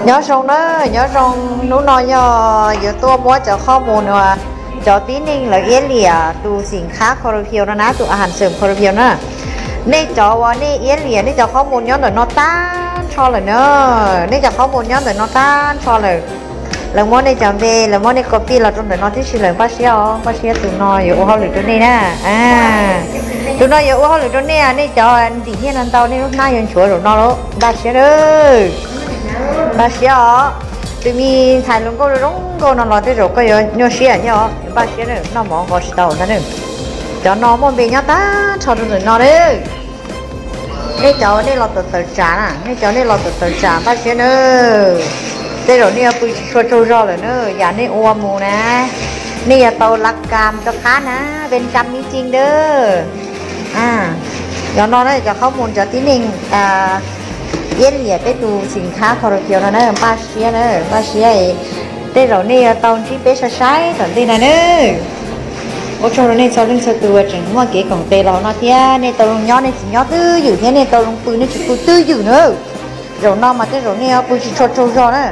Nyob zoo na, nyob zoo, hnub no yog yuav tuaj muab cov qhob mus no, cov tib neeg lawv iab liam tus xim khab kho ra phiu no na, tus a has xwm kho ra phiu na. Nej cov uas nej iab liam nej cov qhob mus nyob ntawm no tag nrho lawm na, nej cov qhob mus nyob ntawm no tag nrho lawm. Lawv muab nej cov npe, lawv muab nej copy los rau ntawm no tib si lawm, npaj siab os, npaj siab tus no yuav ua hauj lwm rau nej na. Tus no yuav ua hauj lwm rau nej, nej cov ntim nyiaj no ntau nej lub hnab yuav nchuav zaum no lauj, npaj siab na. Npaj siab os, tus me ntxhais hluas nkauj zoo nkauj no los tej zaum koj yuav nyuaj siab thiab os, npaj siab na, noj mov nqos tsis tau ntag na. Cov no muaj npe nyob tag nrho rau ntawm no na. Nej cov nej los tawm tawm tsam na, nej cov nej los tawm tawm tsam npaj siab na. Tej zaum nej yuav pw tsis tshua tsaug zog lawm na, yam nej ua mus na, nej yuav tau lav kas rov qab na, ven kas me cing dawb. Cov no na cov qhob mus cov tib neeg iab liam peb tus xim khab kho ra phiu no na, npaj siab na, npaj siab. Tej zaum nej yuav tau ntsib peb saib saib tom ntej no na. Ua tsaug rau nej txhua leej txhua tus uas tseem muaj kev koom tes los hauv no thiab, nej tau zoo nyob nej tsis nyob twj ywm thiab, nej tau zoo pw nej tsis pw twj ywm na. Zaum no mas tej zaum nej yuav pw tsis tshua tsaug zog na.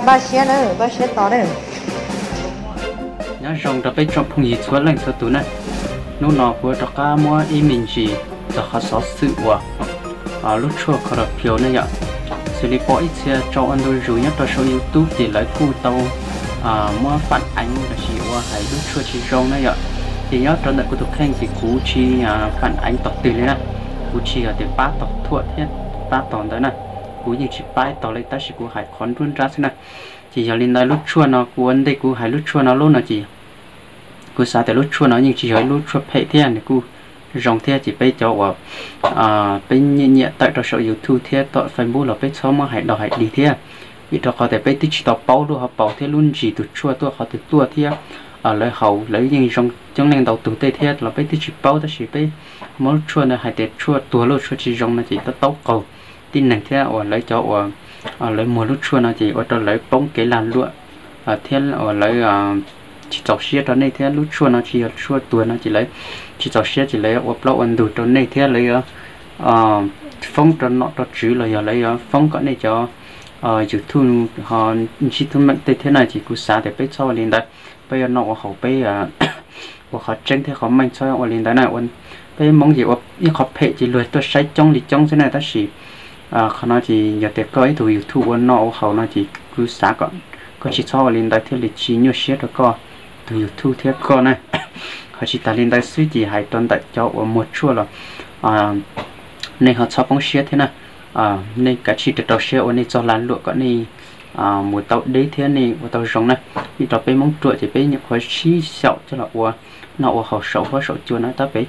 Npaj siab na, npaj siab tos na. Nyob zoo rau peb tsoom phooj ywg txhua leej txhua tus na. Hnub no kuv rov qab muab ib me ntsis txog qhov xov xwm uas lub tshuaj kho ra phiu ne yom. Xws li pom ib txhia tso ua ntu zus nyob rau saum YouTube ces lawv kuj tau muab phản ánh lossis ua hais lub tshuaj tsis zoo na yom. Ces nyob rau ntawm kuv tus kheej ces kuv tsis phản ánh tog twg li na. Kuv tsis yog tias pab tog thuam thiab pab tog ntawd na. Kuv yeej tsis pab tog li tab sis kuv hais qhov nruab nrab xwb na. Ces yog li ntawd lub tshuaj no kuv ua ntej kuv hais lub tshuaj no lub no ces kuv xav tias lub tshuaj no yeej tsis yog ib lub tshuaj phem thiab nws kuj zoo thiab ces peb cov uas peb nyiam nyiam tawm rau saum YouTube thiab tom Facebook los peb txhob muab hais dog hais dig thiab. Vim rau qhov tias peb twb tsis tau paub lub hauv paus thiab lub ntsis tus tshuaj tuaj qhov twg tuaj thiab lawv haus lawv yeej zoo coob leej ntau tus tej thiab los peb twb tsis paub tab sis peb muab lub tshuaj ntawd hais tias tshuaj tuag lub tshuaj tsis zoo no ces taub taub qaug tib neeg thiab uas lawv cov uas lawv muag lub tshuaj no ces ua rau lawv poob kev lag luam thiab uas lawv tsis txaus siab rau nej thiab lub tshuaj no tsis yog tshuaj tuag no ces lawv tsis txaus siab ces lawv ua plaub ua ntug rau nej thiab lawv yuav foob rau nom rau tswv los yog lawv yuav foob kom nej cov YouTube ho ntsib teeb meem tej thiab na ces kuv xav tias peb txhob ua li ntawd. Peb yuav noj ua haus peb ua qhov tseeb thiab qhov meej txhob ua li ntawd na. Peb Hmoob ces ua ib qho phem ces luag tuaj saib coob li coob xwb na tab sis qhov no ces yog tias koj ib tug YouTube ua noj ua haus no ces kuv xav kom koj tsis txhob ua li ntawd thiaj li tsis nyuaj siab rau koj tus YouTube thiab koj na. Ho tsis tas li ntawd xwb ces hais rau ntawm cov uas muag tshuaj los nej ho txhob poob siab thiab na. Nej kav tsij rau rau siab ua nej txoj lag luam kom nej mus tau deb thiab nej ua tau zoo na. Vim rau peb Hmoob ruam ces peb nyuam qhuav sib xyaum coj los ua noj ua haus saum huab saum cua na tab peb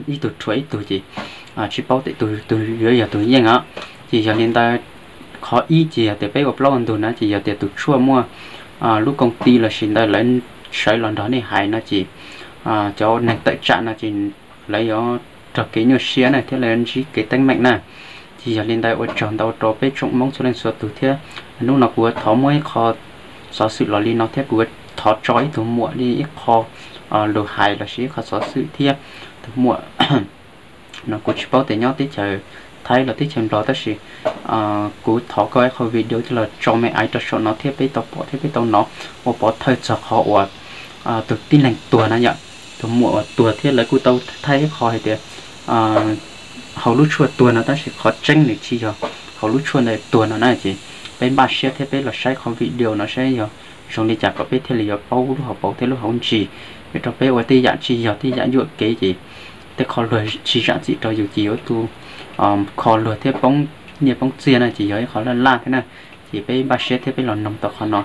ib tug rhuav ib tug ces tsis paub tias tus twg yuav yog tus yeej os. Ces yog li ntawd qhov ib ces yog tias peb ua plaub ua ntug na ces yog tias tus tshuaj muaj lub koom ti lossis ntawd lawv sawv los nrog nej hais no ces cov neeg tawm tsam no ces lawv yuav raug kev nyuaj siab na thiab lawv yuav ntsib kev teeb meem na. Ces yog li ntawd ua tsaug ntau rau peb tsoom Hmoob txhua leej txhua tus thiab. Hnub no kuv thov muab ib qho xov xwm los li no thiab kuv thov tso ib tug muam li ib qho lus hais lossis ib qho xov xwm thiab. Tus muam no kuv tsis paub tias nyob teb chaws Thaib los teb chaws Nplog tab sis kuv thov koj ib qho video coj los tso me aiv rau saum no thiab peb tau pom thiab peb tau hnov ua pov thawj txog qhov uas tus tib neeg tuag no yom. Tus muam uas tuag thiab lawv kuj tau thaij ib qho hais tias haus lub tshuaj tuag no tab sis qhov tseeb nws tsis yog haus lub tshuaj ntawd tuag no na ces peb npaj siab thiab peb los saib qhov video no saib yog zoo li cas kom peb thiaj li yuav paub lub hauv paus thiab lub hauv ntsis. Vim rau peb ua tej yam tsis yog tej yam yuam kev ces tej qho luag tsis zam txim rau yus ces yuav tu kho luag thiab poob nyiaj poob txiaj na ces yog ib qho laj laj thiab na. Ces peb npaj siab thiab peb los noog tau qhov no.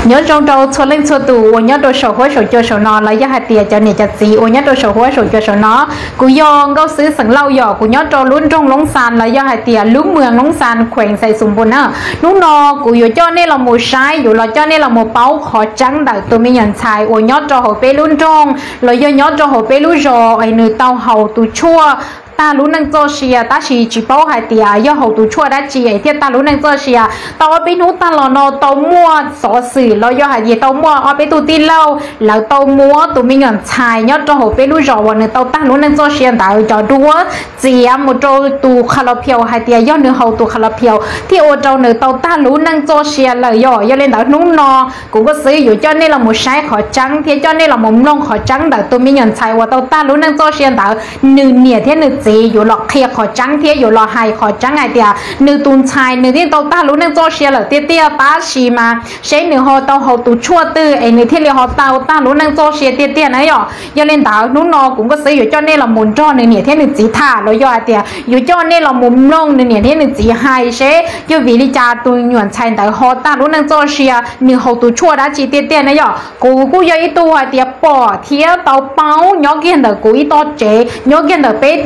Nyob zoo rau txhua leej txhua tus uas nyob rau saum huab saum cua saum no los yog hais tias cov niam cov txiv uas nyob rau saum huab saum cua saum no. Kuv yog Nkauj Xwb xeem Lauj yom, kuv nyob rau lub nroog Loob Xas los yog hais tias lub mwm Loob Xas khuees Xais Xoos Npus na. Hnub no kuv yuav coj nej los mus saib, yuav los coj nej los mus paub qhov tseeb ntawm tus me nyuam ntxhais uas nyob rau hauv peb lub nroog los yog nyob rau hauv peb lub zos es nws tau haus tus tshuaj tag lub neej txoj sia, tab sis tsis paub hais tias yog haus tus tshuaj dab tsi thiaj tag lub neej txoj sia. Tau ob peb hnub tag los no tau muaj xov xwm los yog hais tias tau muaj ob peb tug tij laug lawv tau muab tus me nyuam ntxhais nyob rau hauv peb lub zos uas nws tau tag lub neej txoj sia ntawd cov duab txiav mus rau tus kha lo phiaus hais tias yog nws haus tus kha lo phiaus thiaj ua rau nws tau tag lub neej txoj sia lawm yom. Yog li ntawd hnub no kuv nkauj xwb yuav coj nej los mus saib qhov tseeb thiab coj nej los mus mloog qhov tseeb ntawm tus me nyuam ntxhais uas tau tag lub neej txoj sia ntawd, nws niam thiab nws txiv yuav los qhia qhov tseeb thiab yuav los hais qhov tseeb hais tias nws tus ntxhais nws thiaj tau tag lub neej txoj sia lawm tiag tiag, tab sis mas seb nws ho tau haus tus tshuaj twg es nws thiaj li ho tau tag lub neej txoj sia tiag tiag na yom. Yog li ntawd hnub no kuv nkauj xwb yuav coj nej los mus nrog nws niam thiab nws txiv tham los yog hais tias yuav coj nej los mus mloog nws niam thiab nws txiv hais seb yog vim li cas tus nyuam ntxhais ntawd ho tag lub neej txoj sia, nws haus tus tshuaj dab tsi tiag tiag na yom. Kuv kuj yog ib tug hais tias pom thiab tau paub nyob kiag ntawm kuv ib tog tsev, nyob kiag ntawm peb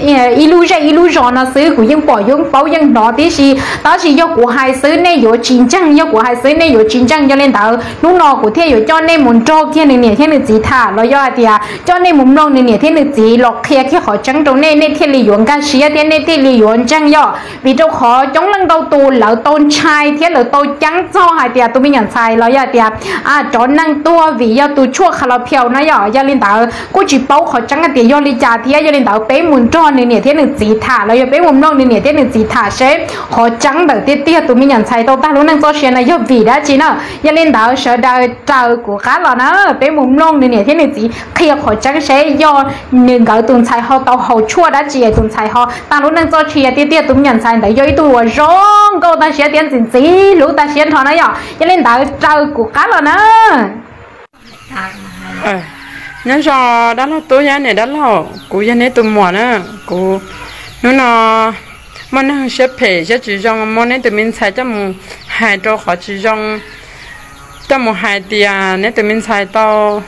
ib lub zej ib lub zos no xwb, kuv yeej pom yeej paub yeej hnov tib si. Tab sis yog kuv hais xwb nej yuav tsis ntseeg, yog kuv hais xwb nej yuav tsis ntseeg. Yog li ntawd hnub no kuv thiaj yuav coj nej mus nrog kiag nws niam thiab nws txiv tham los yog hais tias coj nej mus mloog nws niam thiab nws txiv los qhia kiag qhov tseeb rau nej, nej thiaj li yuav nkag siab thiab nej thiaj li yuav ntseeg yom. Vim rau qhov coob leej ntau tus lawv tau ntshai thiab lawv tau ceeb txog hais tias tus me nyuam ntxhais los yog hais tias cov neeg tuag vim yog tus tshuaj kha lo phiaus no yom. Yog li ntawd kuj tsis paub qhov tseeb hais tias yog li cas thiab, yog li ntawd peb mus nrog nws niam thiab nws txiv tham los yog peb mus mloog nws niam thiab nws txiv tham seb qhov tseeb ntawm tiag tiag tus me nyuam ntxhais tau tag lub neej txoj sia no yog vim dab tsi na. Yog li ntawd sawv daws raws kuv qab los na, peb mus mloog nws niam thiab nws txiv qhia qhov tseeb seb yog nws nkawd tus ntxhais ho tau haus tshuaj dab tsi es tus ntxhais ho tag lub neej txoj sia tiag tiag. Tus me nyuam ntxhais ntawd yog ib tug uas zoo nkauj tag siab thiab ntxim ntxim hlub tag siab nrho na yom. Yog li ntawd raws kuv qab los na. Nyob zoo dab laug tub thiab niam dab laug, kuv yog neb tus muam na. Kuv hnub no muaj neeg siab phem siab tsis zoo muab neb tus me ntxhais coj mus hais rau qhov tsis zoo, coj mus hais tias neb tus me ntxhais tau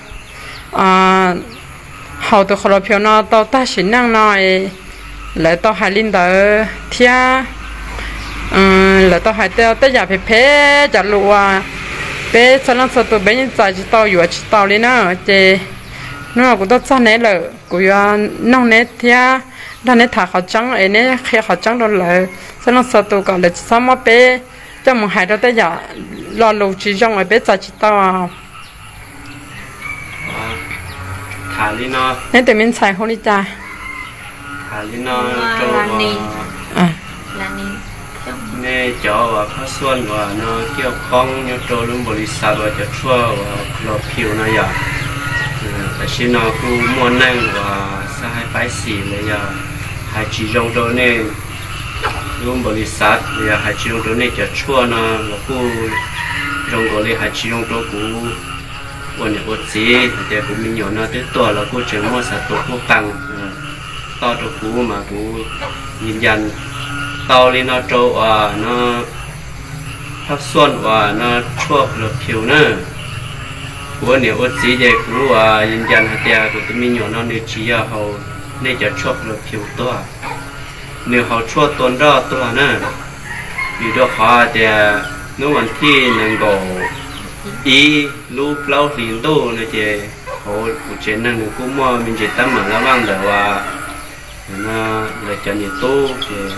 haus tus kha lo phiaus no tau tag sim neej no. Lawv tau hais li ntawd thiab lawv tau hais tej yam phem phem cov lus uas peb txhua leej txhua tus peb yeej txais tsis tau yuav tsis tau li na. Ces hnub no kuv tuaj txog neb lawm, kuv yuav noog neb thiab nrog neb tham qhov tseeb es neb qhia qhov tseeb rau lawv txhua leej txhua tus kom lawv tsis txhob muab peb coj mus hais rau tej yam lo lus tsis zoo es peb txais tsis tau. Neb tus me ntxhais hu li cas? Tham li no rau nej cov uas phab xuan uas no kiaj qoob nyob rau lub npaum li xav uas cov tshuaj uas los phiu no yom. Tam sim no kuj muaj neeg uas xav hais paib xim los yog hais tsis zoo rau nej lub npaum li xav los yog hais tsis zoo rau nej cov tshuaj no los kuj zoo nkaus li hais tsis zoo rau kuv ua niam ua txiv hais tias kuv me nyuam no twb tuag los kuj tseem muaj xav tua kuj qees toj rau kuv mas kuv yeej nca tau li no rau uas no phab xuan uas no tshuaj los phiu na. Kuv ua niam ua txiv ces kuv uas yeej nca hais tias kuv tus me nyuam no nws tsis yog haus nej cov tshuaj los phiu tuag, nws haus tshuaj tua nroj tuag na. Vim rau qhov tias hnub vas thij nees nkaum ib lub plaub hlis ntuj no ces hauv kuv tsev neeg nws kuj muaj me ntsis teeb meem laj vaj ntawm uas lawv cov niam tub ces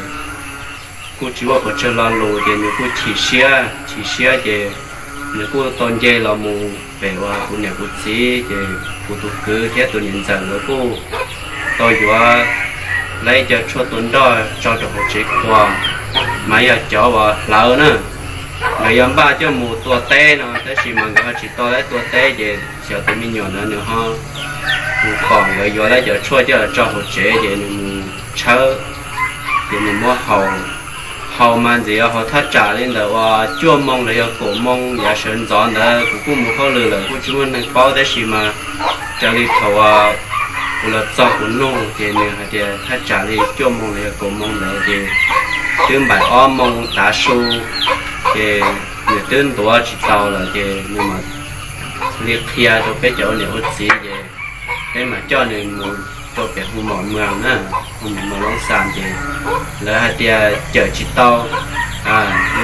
kuj tsis muaj qhov chaw lo lus ces nws kuj chim siab, chim siab ces nws kuj tau nce los mus pem uas kuv niam kuv txiv ces kuv tus kwv thiab tus niam ntxawm lawv kuj tau yuav lawv cov tshuaj tua nroj tso rau hauv tsev khuas, mas yog cov uas hlawv na, nkawd yuav npaj coj mus tua teb no tab sis mas nkawd ho tsis tau lawv tua teb ces xyov tus me nyuam no nws ho mus pom nkawd yuav lawv cov tshuaj coj los tso hauv tsev ces nws mus tshawb ces nws muab haus. Haus mas ntxim yuav haus thaj tsam li ntawm uas cuaj moo los yog kaum moo yav sawv ntxov ntawd kuv kuj mus hauj lwm lawm kuj tsis muaj neeg paub tab sis mas raws li thaum uas kuv los txog kuv nug ces nws hais tias thaj tsam li cuaj moo los yog kaum moo ntawd ces twb npaum ob moo tav su ces nws twb ntuav tsis tau lawm ces nws mam li qhia rau peb cov ua niam ua txiv ces peb mam coj nws mus rau pem hu mom mos na, hu mom mos loob xas ces lawv hais tias cawm tsis tau,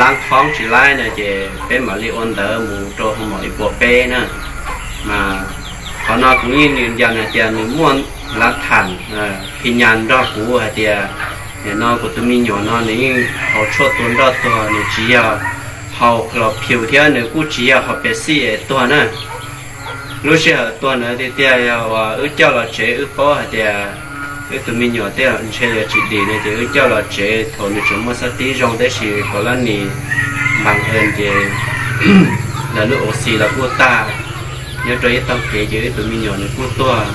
lab qhoob tsis laib no ces peb mam li ua ntawv mus rau hu mom ib puas peb na. Mas qhov no kuv yeej nco hais tias nws muaj lav tham, khi nyas nrog kuv hais tias, nim no kuv tus me nyuam no nws yeej haus tshuaj tua nroj tuag, nws tsis yog haus chlorpius thiab nws kuj tsis yog haus pes xij es tuag na. Lub sij hawm tuag ntawd tiag tiag yog uas wb coj los tsev, wb paub hais tias wb tus me nyuam tej ntshe yuav tsis dim no ces wb coj los tsev thaum nws tseem muaj xab tib zoo, tab sis kom lab nis npam es ces lawv lub ua xis los kuj tag. Nyob rau ib tag kev ces wb tus me nyuam nws kuj tuag,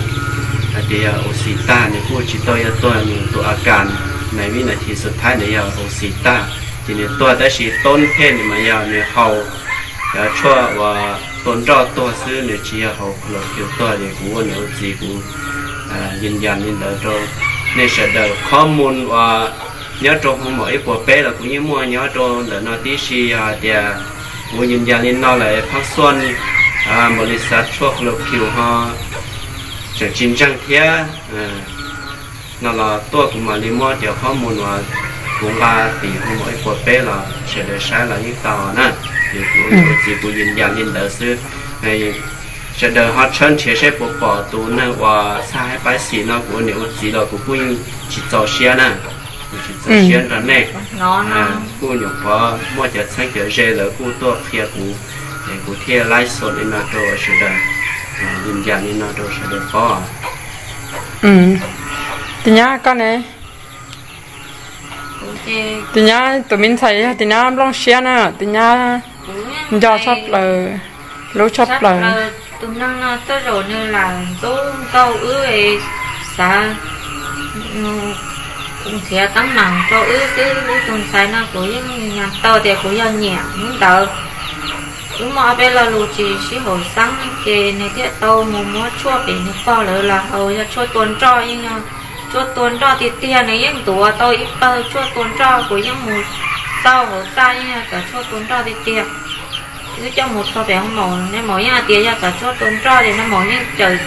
hais tias yog ua xis tag, nws kuj tsis tau yog tuag, nws tus a kas nais vib nas thim xub thaib ntawd yog ua xis tag, ces nws tuag. Tab sis toob thej nws mas yog nws haus cov tshuaj uas tua nroj tuag xwb, nws tsis yog haus chlorpius tuag. Ces kuv ua niam ua txiv kuv yees yas li ntawd rau nej sawv daws. Qhov mus uas nyob rau hoo maum ib puas peb los kuv yeej muaj nyob rau ntawm no tib si. Yog hais tias kuv yees yas li no lawm, phab xuaj npaum li xav tshuaj chlorpius ho tseem tsis ntseeg thiab no los tuaj kuv mam li muab cov qhob mus uas kuv nqa tim hoo maum ib puas peb los sawv daws saib los yeej tau na. Ces kuv ua txiv kuv yees yas li ntawd xwb. Sawv daws ho tshawb nrhiav saib puas pom tus neeg uas txhaj haib pab xim no, kuv ua niam ua txiv los kuv kuj yeej tsis txaus siab na. Kuv tsis txaus siab nrog nej. Kuj nyuam qhuav muaj cov txheeb cov ze lawv kuj tuaj qhia kuv, es kuv thiaj laib xo li no rau sawv daws, yees yas li no rau sawv daws paub. Tus nyab koj ne? Tus nyab tus me ntxhais yog tus nyab nplooj siab na, tus nyab nco tshaj plaws, hlub tshaj plaws. Tus neeg no tej zaum nws lam ntxub nkaug wb, xav nrhiav teeb meem rau wb xwb. Wb tus ntxhais no kuv yeej nco tau tias kuv yog nyiam hnub ntawd. Wb muaj ob peb lo lus tsis sib haum xeeb ces nws thiaj tau mus muab tshuaj pem nws pog lawv los haus, yog tshuaj tua nroj, yeej yog tshuaj tua nroj tiag tiag. Nws yeej ntuav tau ib pawg tshuaj tua nroj, kuv yeej mus xauj hauv txaj, yeej yog cov tshuaj tua nroj tiag tiag. Wb coj mus txog pem hoob maum, nais maum yeej hais tias yog cov tshuaj tua nroj ces nais maum yeej cawm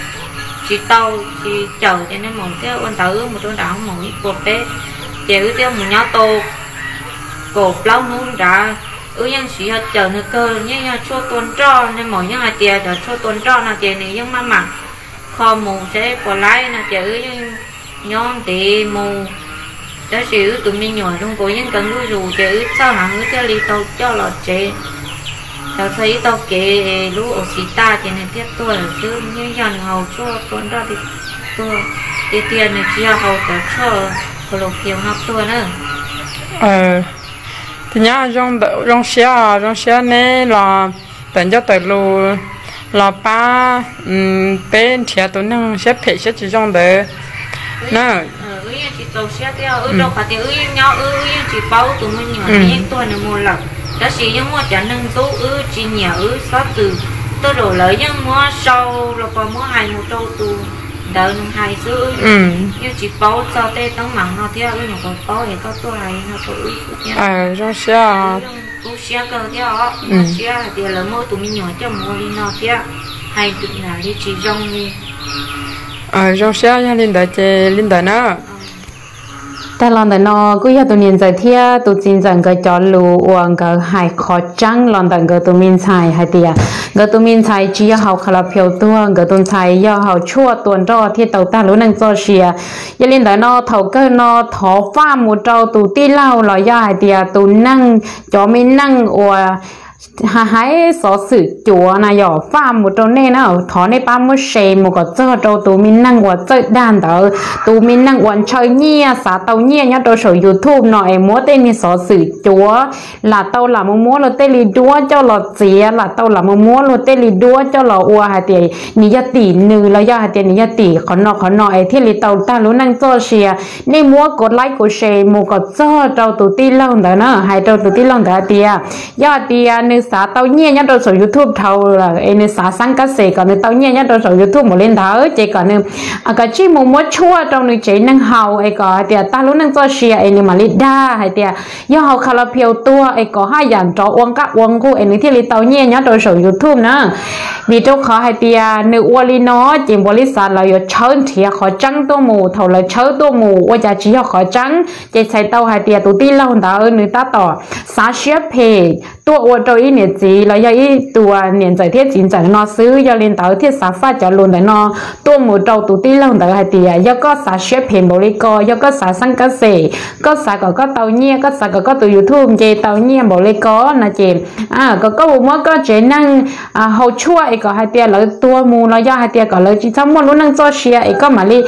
tsis tau, tsis cawm ces nais maum thiaj ua ntawd wb mus rau nram hoob maum ib puas peb. Ces wb thiaj mus nyob tau kaum plaub hnub nrad, wb yeej siv yog cawm nws kawg, yeej yog tshuaj tua nroj. Nais maum yeej hais tias cov tshuaj tua nroj no ces nws yeej maj mam kho mus saib puas laib no ces wb yeej nyob ntev mus. Tab sis wb tus me nyuam zoo nkaus yeej nkees zuj zus ces wb txhawj heev wb thiaj li tau coj los tsev. Tau txog ib tag kev lub ua xis tag ces nws thiaj tuag lawm xwb, yeej yog nws haus tshuaj tua nroj tuag tiag tiag, nws tsis yog haus cov tshuaj chlorpius no tuag na. Tus nyab zoo siab, zoo siab neb los tawm ncauj tawm lus los pab peb nrhiav tus neeg siab phem siab tsis zoo ntawd na. Wb yeej tsis txaus siab thiab, wb rau qhov tias wb yeej nyob, wb yeej tsis paub tus me nyuam nws yeej tuag nws mus lawm, tab sis yeej muaj cov neeg ntxub wb tsis nyiam wb xob txwm. Tej zaum lawv yeej muab sau los puas muab hais mus rau tus ntawd nws hais xwb, yeej tsis paub txog tej teeb meem no thiab. Wb nyuam qhuav paub es koj tuaj hais no rau wb xwb thiab. Zoo siab, kub siab kawg thiab os, kub siab hais tias lawv muab tus me nyuam coj mus ua li no thiab, hais li tsis zoo li. Zoo siab, yog li ntawd ces li ntawd na. Tag los ntawm no kuj yog tus niam ntxawm thiab tus txiv ntxawm nkawd cov lus uas nkawd hais qhov tseeb los ntawm nkawd tus me ntxhais hais tias nkawd tus me ntxhais tsis yog haus chlorpius tuag, nkawd tus ntxhais yog haus tshuaj tua nroj thiaj tau tag lub neej txoj sia. Yog li ntawd no thaum kawg no thov faj mus rau tus tij laug los yog hais tias tus neeg, cov me neej uas hais xov xwm cuav na yom, faj mus rau nej na, thov nej pab muab share mus kom txog rau tus me neeg uas txawj dag ntawd, tus me neej uas ntshaw nyiaj xav tau nyiaj nyob rau saum YouTube no es muab tej niag xov xwm cuav lam tau lam mus muab luag tej li duab coj los txiav, lam tau lam mus muab luag tej li duab coj los ua hais tias nws yog tim nws los yog hais tias nws yog tim qhov no qhov no es thiaj li tau tag lub neej txoj sia. Nej muab kuv like kuv share mus kom txog rau tus tij laug ntawd na, hais rau tus tij laug ntawd hais tias yog hais tias nws xav tau nyiaj nyob rau saum YouTube dhau lawm es nws xav xeeb kab xes kom nws tau nyiaj nyob rau saum YouTube mus li ntawd ces kom nws kav tsij mus muab tshuaj rau nws tsev neeg haus es kom hais tias tag lub neej txoj sia es nws mam li dag hais tias yog haus chlorpius tuag es kom haj yam nrov ua nqaj ua nqug es nws thiaj li tau nyiaj nyob rau saum YouTube na. Vim rau qhov hais tias nws ua li no ces npaum li xav lawv yuav tshawb nrhiav qhov tseeb tuaj mus, thaum lawv tshawb tuaj mus ua cas tsis yog qhov tseeb ces txhais tau hais tias tus tij laug ntawd nws tab tom xav siab phem tuaj ua rau niam txiv los yog ib tug niam ntxawm thiab txiv ntxawm no xwb. Yog li ntawd thiaj xav faj cov lus ntawm no tuaj mus rau tus tij laug ntawd hais tias yog koj xav siab phem npaum li ko, yog koj xav xeeb kab xes, koj xav kom koj tau nyiaj, koj xav kom koj tus YouTube nce tau nyiaj npaum li ko no ces kom koj mus muab koj tsev neeg haus tshuaj es kom hais tias lawv tuag mus los yog hais tias kom lawv tsis txhob muaj lub neej txoj sia es koj mam li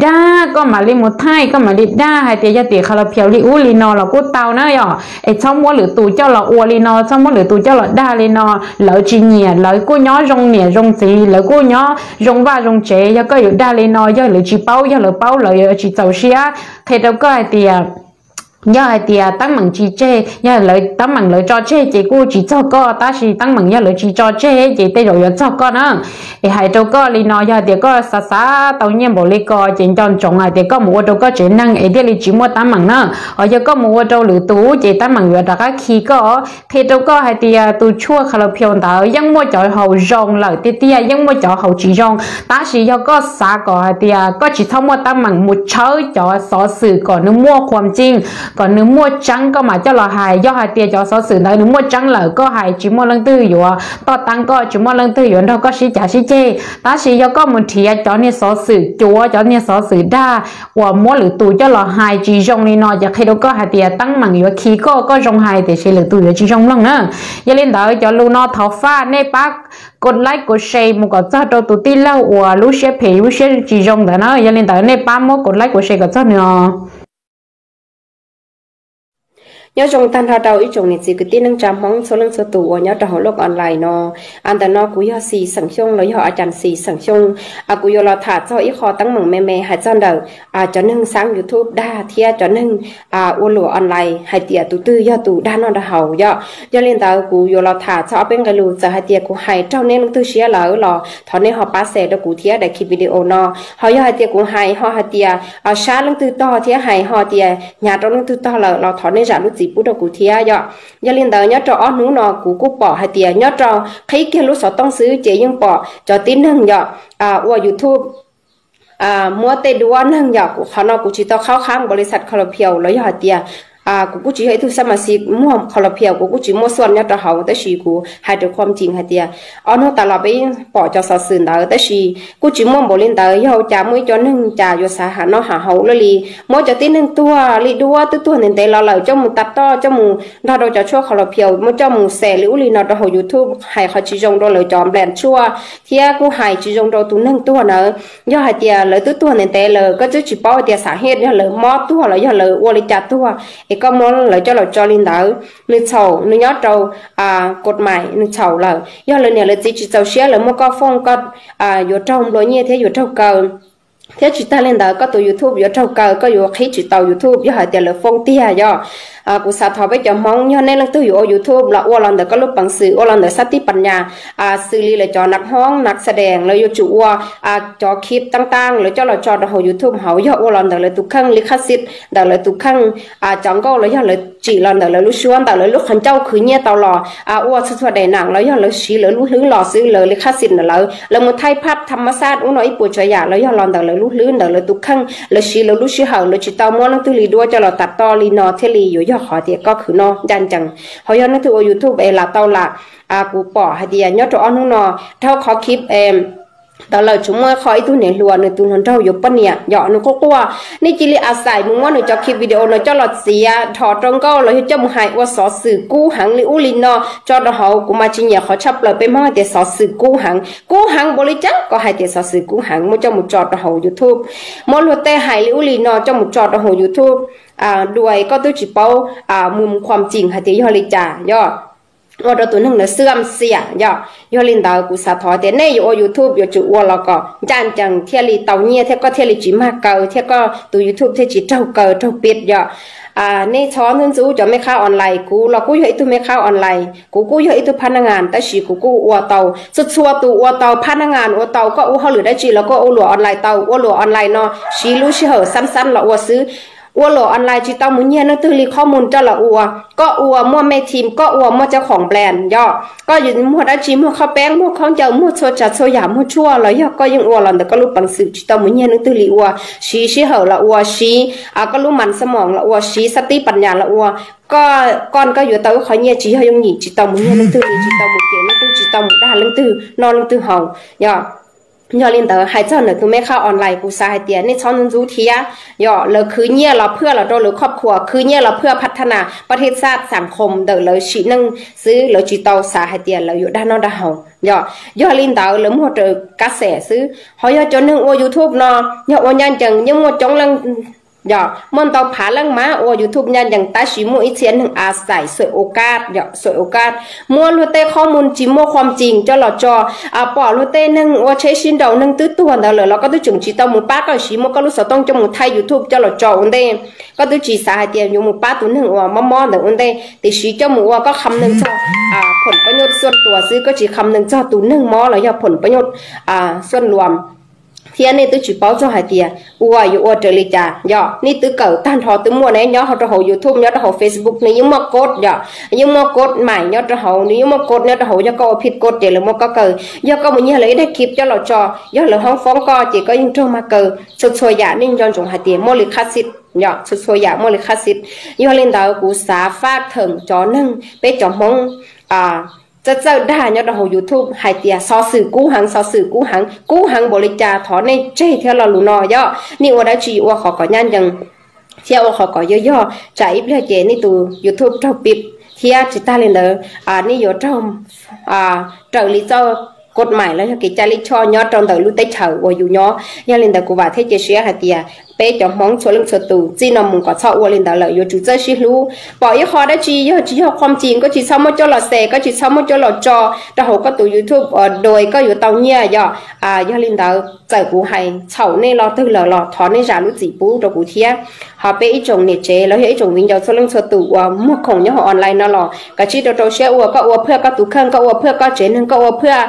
dag, koj mam li mus thaij, koj mam li dag hais tias yog tim qhov los phiaus li ub li no los kuj tau na yom. Es txhob muab lwm tus coj los ua li no, txhob muab lwm tus coj los dag li no. Lawv tsis nyiam, lawv kuj nyob zoo niam zoo txiv, lawv kuj nyob zoo vaj zoo tsev. Yog koj yuav dag li no, yog lawv tsis paub, yog lawv paub lawv yuav tsis txaus siab. Qhia rau koj hais tias yog hais tias teeb meem tsis tseg, yog lawv teeb meem lawv tso tseg ces kuj tsis txog koj, tab sis teeb meem yog lawv tsis tso tseg ces tej zaum yuav txog koj na. Es hais rau koj li no, yog hais tias koj xav xav tau nyiaj npaum li ko ces nco ntsoov hais tias koj mus ua rau koj tsev neeg es thiaj li tsis muaj teeb meem na. Ho yog koj mus ua rau lwm tus ces teeb meem yuav rov qab khi koj. Qhia rau koj hais tias tus tshuaj kha la phiau ntawd yeej muaj cov haus zoo lawm tiag tiag, yeej muaj cov haus tsis zoo, tab sis yog koj xav kom hais tias koj tsis txhob muaj teeb meem, mus tshawb cov xov xwm kom nws muaj khuam ncij, kom nws muaj tseeb koj mam coj los hais. Yog hais tias cov xov xwm ntawd nws muaj tseeb lawm, koj hais tsis muaj leej twg yuav toj teeb koj, tsis muaj leej twg yuav nrog koj sib cav sib ceg. Tab sis yog koj mus nrhiav cov niag xov xwm cuav, cov niag xov xwm dag uas muab lwm tus coj los hais tsis zoo li no ces qhia rau koj hais tias teeb meem yuav khi koj, koj zoo hais tiam sis lwm tus yuav tsis zoo mloog na. Yog li ntawd cov lus no thov faj nej pab kos like kos share mus kom txog rau tus tij laug uas lub siab phem lub siab tsis zoo ntawd na. Yog li ntawd nej pab muab kos like kos share kom txog nws os. Nyob zoo tag nrho rau ib tsoom niam txiv kwv tij neej tsa Hmoob txhua leej txhua tus uas nyob rau hauv lub online no. Ntawm no kuv yog Xis xeem Xyooj los yog a cas Xis xeem Xyooj. Kuv yuav los tham txog ib qho teeb meem me me hais txog ntawm cov neeg xaab YouTube dag thiab cov neeg ua luam online hais tias tus twg yog tus dag noj dag haus yom. Yog li ntawd kuv yuav los tham txog ob peb nqe lus, txawm hais tias kuv hais raug nej leej twg siab lawm los thov nej ho pab share rau kuv thiab daim video no. Ho yog hais tias kuv hais ho hais tias sab leej twg tog thiab hais ho tias hnyav rau leej twg tog lawm los thov nej zam lub txim pub rau kuv thiab yom. Yog li ntawd nyob rau ob hnub no kuv kuj pom hais tias nyob rau qhib kiag lub xov tooj xwb ces yeej pom cov tib neeg yom ua YouTube muab tej duab neeg yom. Kuv qhov no kuv tsis tau qhaub qhaab npaum li xas kho la phiau los yog hais tias kuv kuj tsis yog ib tug xab mas xis muag kho la phiau, kuv kuj tsis muaj xuaj nyob rau hauv, tab sis kuv hais rau khuam ncig hais tias ob hnub tas los peb pom cov xov xwm ntawd, tab sis kuj tsis muaj npaum li ntawd. Yog ua cas muaj ib co neeg cas yuav xav ham noj ham haus luaj li, muab cov tib neeg tuag li duab twb tuag ntev ntev los lawm coj mus tas toj, coj mus nrog rau cov tshuaj kho la phiau, muab coj mus xes li ub li no rau hauv YouTube, hais qhov tsis zoo rau lawv cov nplas tshuaj thiab kuj hais tsis zoo rau tus neeg tuag ntawd. Yog hais tias lawv twb tuag ntev ntev lawm, koj twb tsis paub hais tias xam hiaj yog lawv mob tuag los yog lawv ua li cas tuag, es koj muab lawv coj los tso li ntawd, nws txhaum, nws nyob rau kod mais, nws txhaum lawm. Yog lawv niam lawv txiv tsis txaus siab, lawv muab koj foob, koj yuav raug nplua nyiaj thiab yuav raug kaw. Thiab tsis tag li ntawd, koj tus YouTube yuav raug kaw, koj yuav qhib tsis tau YouTube yog hais tias lawv foob tiag yom. Kuv xav thov peb cov Hmoob, yog nej leej twg yuav ua YouTube los ua los ntawm koj lub peev xwm, ua los ntawm xab tib pas nyas, xws li lawv cov nav hmoob nav xa dees, lawv yuav tsum ua cov khib taab taab lawv coj los tso rau hauv YouTube hauv, yog ua los ntawm lawv tus kheej li khab xib, ntawm lawv tus kheej cov nkauj los yog lawv tsim los ntawm lawv lub suab, ntawm lawv lub qhov ncauj khwv nyiaj tau los ua txhua txhua daim nam los yog lawv siv lawv lub hlwb los xwb, lawv li khab xib ntawm lawv, lawv mus thaij phab tham mas xaj ub no ib puas tsav yam los yog los ntawm lawv lub hlwb, ntawm lawv tus kheej, lawv siv lawv lub sij hawm, lawv tsis tau muab leej twg li duab coj los tas toj li no thiaj li yuav yog qhov tias koj khwv noj ncaj ncees. Ho yog leej twg ua YouTube es lam tau lam, kuv pom hais tias nyob rau ob hnub no, dhau qhov khib ntawd lawm tsuas muaj qhov ib tug niam hluas, nws tus hluas nraug yuav poj niam yom, nws quaj quaj, nej cia li a xais mus muab nws cov khib video no coj los txiav dhos rau nkauj los yog coj mus hais ua xov xwm kub heev li ub li no tso rau hauv. Kuv mas tsis nyiam qhov tshaj plaws peb Hmoob hais tias xov xwm kub heev, kub heev npaum li cas koj hais tias xov xwm kub heev, muab coj mus tso rau hauv YouTube, muab luag tej hais li ub li no coj mus tso rau hauv YouTube, dua koj twb tsis paub mus mus khuam ncig hais tias yog li cas yom, ua rau tus neeg ntawd xwm xiam yom. Yog li ntawd kuv xav thov tias nej yuav ua YouTube yuav tsum ua los kom ncaj ncees thiaj li tau nyiaj thiab koj thiaj li tsis mag kaw thiab koj tus YouTube thiaj tsis raug kaw raug pib yom. Nej txhob ntxub ntxub cov mej khab online, kuv los kuj yog ib tug mej khab online, kuv kuj yog ib tug phab naj ngas, tab sis kuv kuj ua tau, txhua txhua tus ua tau, phab naj ngas ua tau, koj ua hauj lwm dab tsi los koj ua luam online tau, ua luam online no siv lub sij hawm xab xab los ua xwb. ua luam online tsis tau mus nyiag leej twg li qhob mus rau lawv ua. Koj ua muaj me team, koj ua muaj cov khoom brand yom, koj yuav muag dab tsi, muag khob peeb, muag khaub ncaws, muag txhua tsav txhua yam, muag tshuaj los yog koj yeej ua los ntawm koj lub peev xwm tsis tau mus nyiag leej twg li ua. Siv sij hawm los ua, siv koj lub mas xab moos los ua, siv xab tib pas nyas los ua. Koj, koj yuav tau ib qho nyiaj tsis yog yooj yim, tsis tau mus nyiag leej twg li, tsis tau mus cem leej twg, tsis tau mus dag leej twg, noj leej twg haus yom. Yog li ntawd hais txog ntawm tus me khab online kuv xav hais tias nej txhob ntxub ntxub thiab yom. Lawv khwv nyiaj los phwaj los rau lawv khob khuas, khwv nyiaj los phwaj phav thab nas pab thej xaj xam khoom ntawm lawv sim neej xwb, lawv tsis tau xav hais tias lawv yuav dag noj dag haus yom. Yog li ntawd lawv muag raws kab xes xwb. Ho yog cov neeg ua YouTube no yog ua ncaj ncees yeej muaj coob leej yom, muaj ntau phav leej mas ua YouTube ncaj ncees tab sis muaj ib txhia neeg a xais xuaim ua kaj yom, xuaim ua kaj, muab luag tej qhob mus tsis muaj qhuam cim coj los tso, pom luag tej neeg ua tsheb sib nraus neeg twb tuag ntawd lawm los koj twb tseem tsis tau mus pab, koj siv muab koj lub xov tooj coj mus thaij YouTube coj los tso ua ntej. Koj twb tsis xav hais tias yuav mus pab tus neeg uas mob mob ntawd ua ntej, tiam sis coj mus ua koj kham neeg txog phoom pab nyuj xuaj tuas xwb, koj tsis kham neeg txog tus neeg mob los yog phoom pab nyuj xuaj luas. Thiab nej twb tsis paub txog hais tias ua yuav ua raws li cas yom. Nej twb kawm tag nrho twb muaj ne, nyob rau hauv YouTube, nyob rau hauv Facebook, nws yeej muaj code yom, yeej muaj code mais nyob rau hauv, nws yeej muaj code nyob rau hauv, yog koj ua phij code ces lawv muab koj kaw. Yog koj mus nyiag lawv ib daim clip coj los tso, yog lawv hoob foob koj ces koj yeej raug mag kaw. Txhua txhua yam nej nco ntsoov hais tias muaj li qhab xis yom, txhua txhua yam muaj li qhab xis. Yog li ntawd kuv xav faj theem cov neeg, peb cov Hmoob txawj txawj dag nyob rau hauv YouTube hais tias xov xwm kub heev, xov xwm kub heev, kub heev npaum li cas thov nej tseg thiab lo lus no yom. Nej ua dab tsi ua qhov kom ncaj ncees thiab ua qhov kom yog yog, tsam ib pliag ces nej tus YouTube raug pib. Thiab tsis tag li ntawd, nej yuav raug raws li txoj kod mais los yog kev cai lij choj nyob rau ntawm lub teb chaws uas yus nyob. Yog li ntawd kuv vam thiab cia siab hais tias peb cov Hmoob txhua leej txhua tus txij no mus kom txhob ua li ntawd lawm, yuav tsum txawj sib hlub. Pom ib qho dab tsi yog tsis yog qhuam cim koj tsis txhob muab coj los xes, koj tsis txhob muab coj los tso rau hauv koj tus YouTube uas dua koj yuav tau nyiaj yom. Yog li ntawd txawm kuv hais txhaum nej lo twg lawm los thov nej zam lub txim pub rau kuv thiab. Ho peb ib tsoom niam tsev los yog ib tsoom viv ncaus txhua leej txhua tus uas muag khoom nyob hauv online no los kav tsij rau rau siab ua, koj ua phwaj koj tus kheej, koj ua phwaj koj tsev neeg, koj ua phwaj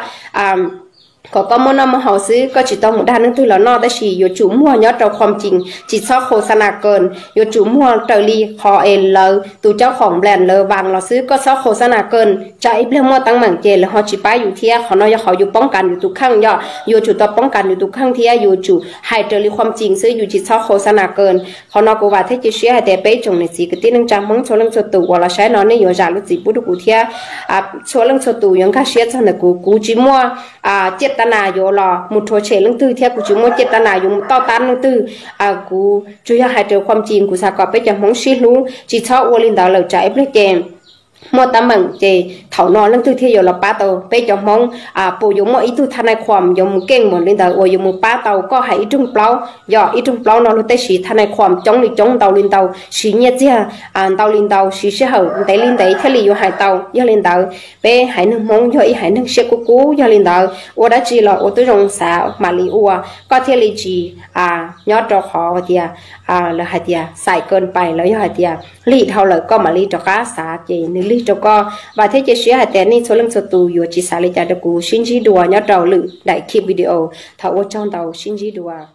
kom koj muaj noj muaj haus xwb, koj tsis tau mus dag neeg twg los noj, tab sis yuav tsum muag nyob rau qhuam cim, tsis txhob khos xa nas kas, yuav tsum muag raws li qhov es lawv tus caub khoom nplas lawv vas los xwb, koj txhob khos xa nas kas, tsam ib pliag muaj teeb meem ces lawv ho tsis pab yus thiab. Qhov no yog qhov yus poob kas yus tus kheej yom, yuav tsum tau poob kas yus tus kheej thiab yuav tsum hais raws li qhuam cim xwb, yus tsis txhob khos xa nas kas. Qhov no kuv vam thiab cia siab hais tias peb ib tsoom niam txiv kwv tij neej tsa Hmoob txhua leej txhua tus uas los saib no nej yuav zam lub txim pub rau kuv thiab. Txhua leej txhua tus yuav nkag siab txog ntawm kuv, kuv tsis muaj ciaj tab nas yuav los mus rhuav tshem leej twg thiab kuv tsis muaj ciaj tab nas yuav mus toj tab leej twg. Kuv tsuas yog hais raws qhuam cim, kuv xav kom peb cov Hmoob sib hlub, tsis txhob ua li ntawd lawm tsam ib pliag ces muaj teeb meem ces thaum no leej twg thiaj yuav los pab tau peb cov Hmoob. Puas yuav muaj ib tug thab nais khuam yuav mus keej npaum li ntawd uas yuav mus pab tau koj hais ib rooj plaub? Yog ib rooj plaub no luag tej siv thab nais khuam coob li coob, ntau li ntau, siv nyiaj txiag ntau li ntau, siv sij hawm ntev li ntev thiaj li yuav hais tau. Yog li ntawd peb haiv neeg Hmoob yog ib haiv neeg siab kub kub, yog li ntawd ua dab tsi los ua tib zoo xav mam li ua, koj thiaj li tsis nyob rau qhov tias lawv hais tias xais kas pais los yog hais tias lig dhau lawm koj mam li rov qab xav ces nws lig rau koj. Vam thiab cia siab hais tias nej txhua leej txhua tus yuav tsis xav li cas rau kuv, sib ntsib dua nyob rau lwm daim clip video. Thov ua tsaug ntau, sib ntsib dua.